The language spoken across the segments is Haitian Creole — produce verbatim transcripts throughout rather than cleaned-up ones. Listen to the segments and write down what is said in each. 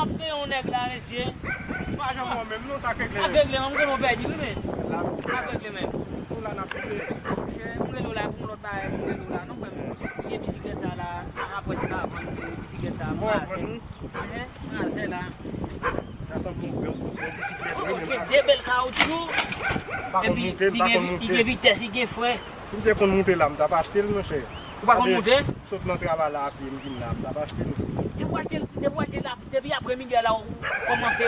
Gen yon nèg la, mesye. Pa janm wè menm, non, sa k regle menm. Sa k regle menm, m konnen w pèdi, wi, men. Sa k regle menm. Nou la n ap koupe. Chè, m rele w la pou yon lòt bagay, m rele w la, non, frè m. Li gen bisiklèt sa la, a, apre se pa vann li gen bisiklèt sa, m pa vann li. Ehe, m razè la. Sa sanble yon bon, bon bisiklèt, wi, men gen de bèl kawoutchou. Epi, li gen, li gen vitès, li gen fren. Si m te konn moute la, m t ap achte l, monchè. Ou pa konn moute? Sot nan travay la a pye, m vin la, m t ap achte l. Depi w achte l, depi w achte l, depi aprè midi a la, ou kòmanse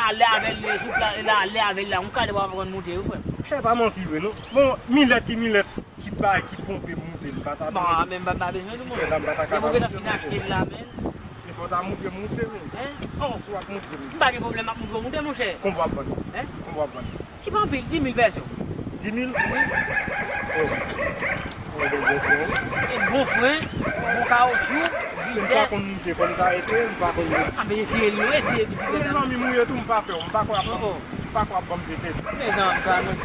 ale avè l, sou pla-, la, ale avè l la, yon kadè w ap aprann moute, wi, frè m. Monchè, pa manti vre, non. Bon, milèt ki milèt, ki bay, ki ponpe moute, m pa ta. Bon, men m pa, m pa bezwen nou, monchè. Bisiklèt la, m pa ta kapab moute, monchè. Depi w gentan fin achte l la, men. E fò w ta montre moute, men. Hein? Oh. Si w ap montre m. M pa gen pwoblèm ap montre w moute, monchè. Konbyen w ap vann? Hein? Konbyen w ap vann? Ki pa anpil, dis mil pèso. Dis mil? Wi. Oh. Oh, gen bon fren. E bon fren, bon kawotchou, vitès. M pa konn moute, fò m ta eseye, m pa konn moute. A, men eseye l, non, eseye bisiklèt la. Mezanmi, m wi tou, m pa pè w, m pa kwè ap, oh, oh, m pa kwè ap ban m pete. Mezanmi, pa non.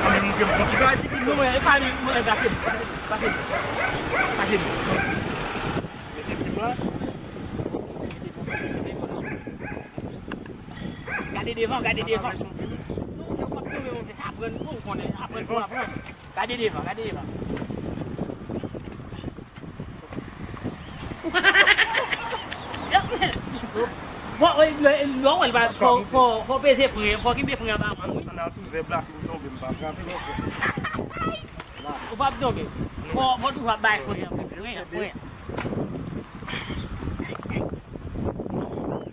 Anben, moute m fon ti bagay, ti pitit. Non, men, e pa li, mwen, pase m, pase m, pase m. Mete plim la. Gade devan, gade devan. Non, monchè, w p ap tonbe, monchè, sa aprann, ou konnen, aprann pou aprann. Gade devan, gade devan. Bon, e, e, non, wè, fò, fò, fò peze fren, fò kenbe fren anba men w, wi. Ann al sou zèb la, si m tonbe, m pa frape, monchè. Ou p ap tonbe. Fò, fò toujou ap bay fren an, fren an, fren an.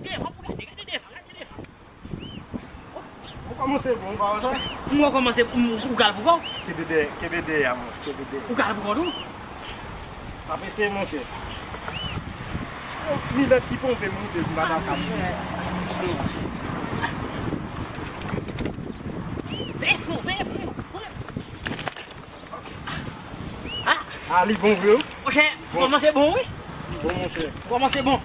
Devan pou gade, gade devan, gade devan. Ou kòmanse bon, ou pa wè sa? M rekòmanse, m, ou kal pou kò w? Kenbe dèyè, kenbe dèyè a, mwen, kenbe dèyè. Ou kal pou kò tou? M ap eseye, monchè. Milèt ki ponpe m moute, m pa ta ka moute sa. Veye fren, veye fren, fren. Ah! Ah, li bon vre, wi. Monchè, ou kòmanse bon, wi. Li bon, monchè. Ou kòmanse bon.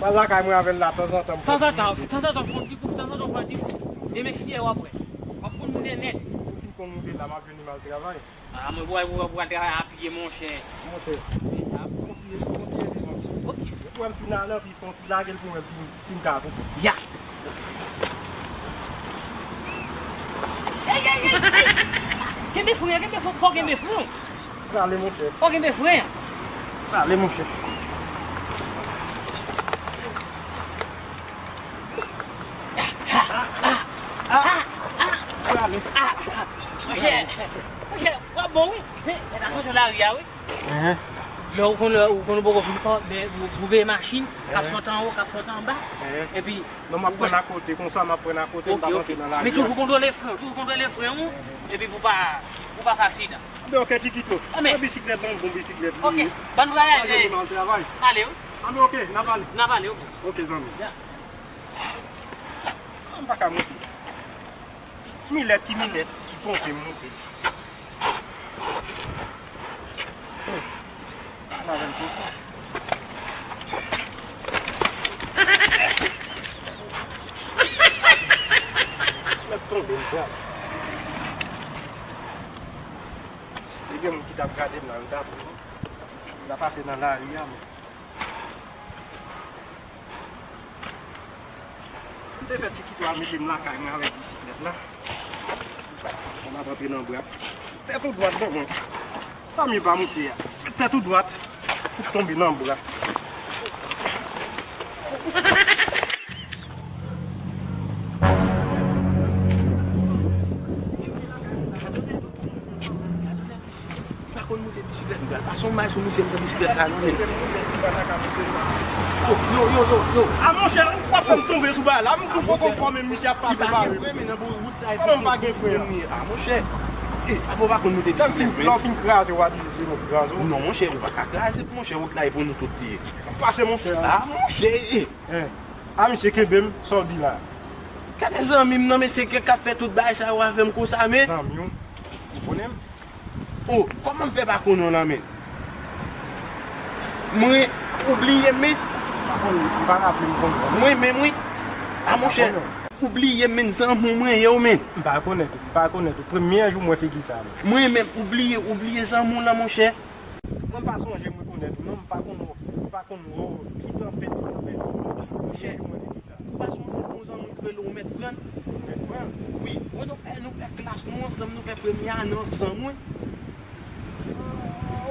Pral lakay mwen avè l la, tanzantan, m pral moute. Tanzantan, tanzantan, fè yon ti kou, tanzantan, fè yon ti kou. Demen, si Dye vle, w ap wè. W ap konn moute nèt. Ou fin konn moute la, m ap vin al travay. Ah, mwen, pou, pou, pou al travay a pye, monchè. Monchè. Men sa. Kontinye, kontinye devan. Ok. Epi, w ap fin ale, epi fè yon ti lage l pou mwen, si, si m ka koupe. Ya. Ey, ey, ey, ey! Kenbe fren an, kenbe fren, fò w kenbe fren an. Prale, monchè. Fò w kenbe fren an. Prale, monchè. Prale. Monchè, monchè, w ap bon, wi. Men, fè atansyon lari a, wi. Lè ou konn, ou konn ou poko fin fò, men ou, ou veye machin k ap sot anwo, k ap sot anba. Epi, non, m ap pran akote, konsa m ap pran akote, m pa rantre nan lari a. Men toujou kontwole fren, toujou kontwole fren ou, epi pou pa, pou pa fè aksidan. Anben, ok, Tikito. Anben. Sa bisiklèt la, bon bisiklèt li ye. Ok, ban nou ale. Anben, m al travay. Ale, wi. Anben, ok, n ap ale. N ap ale, ok. Ok, zanmi. Ya. Sa m pa ka moute. Milèt ki milèt, ki ponpe m moute. Hmm. Pale avè l konsa. Mèt tonbe, m pral. Si te gen moun ki t ap gade m la, yo t ap, yo t ap pase nan lari a, men. M te fè Tikito a mete m lakay mwen avèk bisiklèt la. Mwen ap antre nan bra. Tèt ou dwat, bon, bon. Sa m ye pa moute a. Tèt ou dwat. Fout tonbe nan bra. Li pa konn moute bisiklèt, m pral pase yon may sou misye, m pran bisiklèt sa nan men l. Oh, yo, yo, yo, yo. A, monchè, ou pa fè m tonbe sou bagay la. M tou poko fò, men misye ap pase bare m. Kòman m pa gen fren an? A, monchè. E, apa w pa konn moute bisiklèt, men? Lè w fin kraze, w a di se mwen k kraze w. Non, monchè, ou pa ka kraze, monchè, wout la e pou nou tout li ye. Pase, monchè. A, monchè, e. A, misye kenbe m, sa w di la? Gade zanmi m nan, mesye, k ap fè tout bagay sa yo avè m konsa, men. Zanmi w, ou konnen m? Oh, kòman m fè pa konnen w lan, men? Mwen, ou bliye m, men? M pa konn, m pa raple m konnen w. Mwen menm, wi. A, monchè, ou bliye m, men, zanmi w mwen ye w, men. M pa konèt ou, m pa konèt ou. Premye jou m wè figi sa, men. Mwen menm, ou bliye, ou bliye zanmi w lan, monchè. Mwen pa sonje m rekonèt ou non, m pa konn ou, m pa konn ou, ki tanpèt, ki tanpèt. Monchè, ou pa sonje yon zanmi ki rele w Mèt Prann? Mèt Prann? Wi, mwen nou fè, nou fè klas nou ansanm, nou fè premye ane ansanm, wi.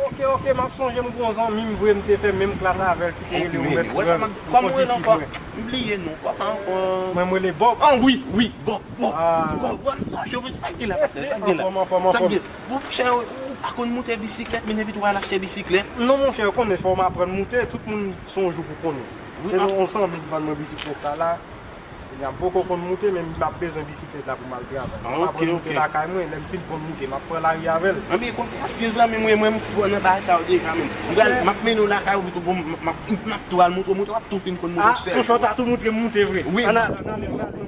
Ok, ok, m ap sonje m gon zanmi m vre, m te fè menm klas avè l ki te rele w Mèt Prann. Kòman ou rele ankò? M bliye non. Kòman ankò? Mwen, m rele Bòb. Ah, wi, wi, Bòb, Bòb. Bòb, Bòb, sa, sa k gen la, pastè, sa k gen la? Anfòm, anfòm, anfòm. Bon, monchè, ou, ou pa konn moute bisiklèt, men epi tou al achte bisiklèt. Non, monchè, ou konnen fò m aprann moute, tout moun se yon jou pou konnen. Se yon zanmi k vann mwen bisiklèt sa la. M poko konn moute, men m ap bezwen bisiklèt la pou m al travay. M ap aprann moute lakay mwen, lè m fin konn moute, m ap pran lari avè l. Anben, konn pasyans zanmi mwen, mwen m fò nan bagay sa yo deja, men. M pral, m ap mennen w lakay ou, m ap, m ap tou al moute, moute, w ap tou fin konn moute sèl. Monchè, w ta tou moutre m moute vre. Wi. Ann ale, ann ale, ann ale.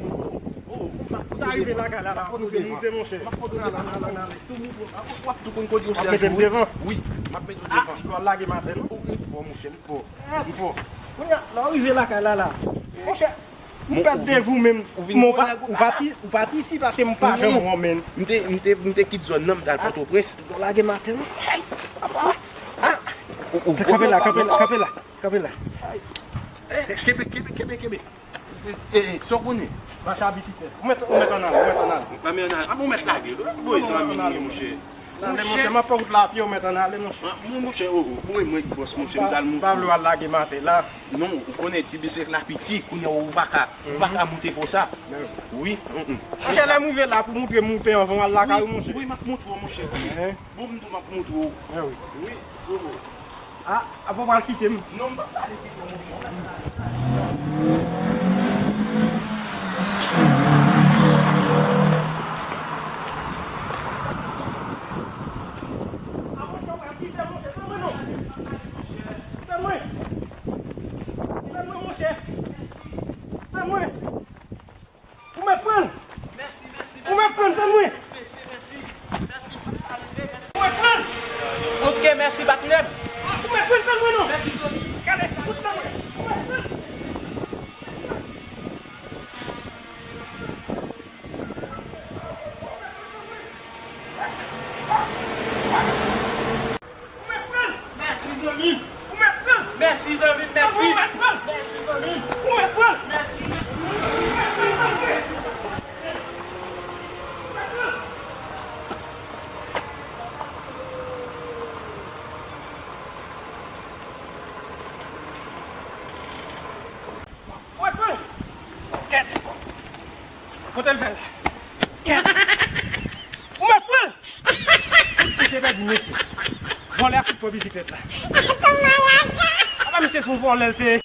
Ou ta rive lakay la, la, pou nou demoute, monchè. M ap konn ou devan. Ap tou moutre, w ap tou konn kote yo sèl jou. Wi, m ap mete w devan. Ah, ou al lage maten, non? M fò, monchè, m fò. M fò. Kounye a, lè w rive lakay la, la. Monchè, m pèt de vou menm. Ou pati, ou pati isi paske m pa janm wè w, menm. M te, m te, m te kit zòn nan, m t al Pòtoprens. Ou al lage maten, non? Kanpe la, kanpe la, kanpe la, kanpe la. Kenbe, kenbe, kenbe, kenbe. E, e, sa w konnen? Mache a bisiklèt. Ou mèt, ou mèt ann ale, ou mèt ann ale. Mwen mèt ann ale. Ah, bon, ou mèt lage l. Ou voye zanmi m, monchè. Monchè, m ap fè wout la a pye, ou mèt ann ale, monchè. Mwen, monchè, o, o, mwen, mwen, bòs, monchè, m t al moute. Pa vle w al lage maten la. Non, ou konnen ti bisiklèt la piti, kounye a ou pa ka, ou pa ka moute konsa. Wi, mm, mm. Monchè, lè m rive la pou moute, moute anvan w al lakay ou, monchè. Wi, m ap moutre w, monchè. Bon, m di w m ap moutre w. Wi, o, o. Ah, apa w pral kite m? Non, m p ap pale kite w, monchè. Ah, monchè, w pral kite m, monchè, fè mwen non. Fè mwen. Fè mwen, monchè. Fè mwen. Ou mèt pran l. Mèsi, mèsi, mèsi. Ou mèt pran l, fè mwen. Mèsi, mèsi. Mèsi, patnè. Ou mèt pran l. Ok, mèsi, patnè. Ou mèt pran l, fè mwen non. Mèsi, Tony. Gade, fout fè mwen. Ou mèt pran l. Ou mèt pran l! Mèsi, zanmi m! Ou mèt pran l! Mèsi, zanmi m, mèsi! Ou mèt pran l! Mèsi, zanmi m! Ou mèt pran l! Mèsi, mèsi! Ou mèt pran l! Ou mèt pran l! Kèt! Kote l fè la? Kèt! Ou mèt pran l! Fout misye pèdi, mesye. Vòlè a fout pran bisiklèt la. Apa misye se yon vòlè l te ye?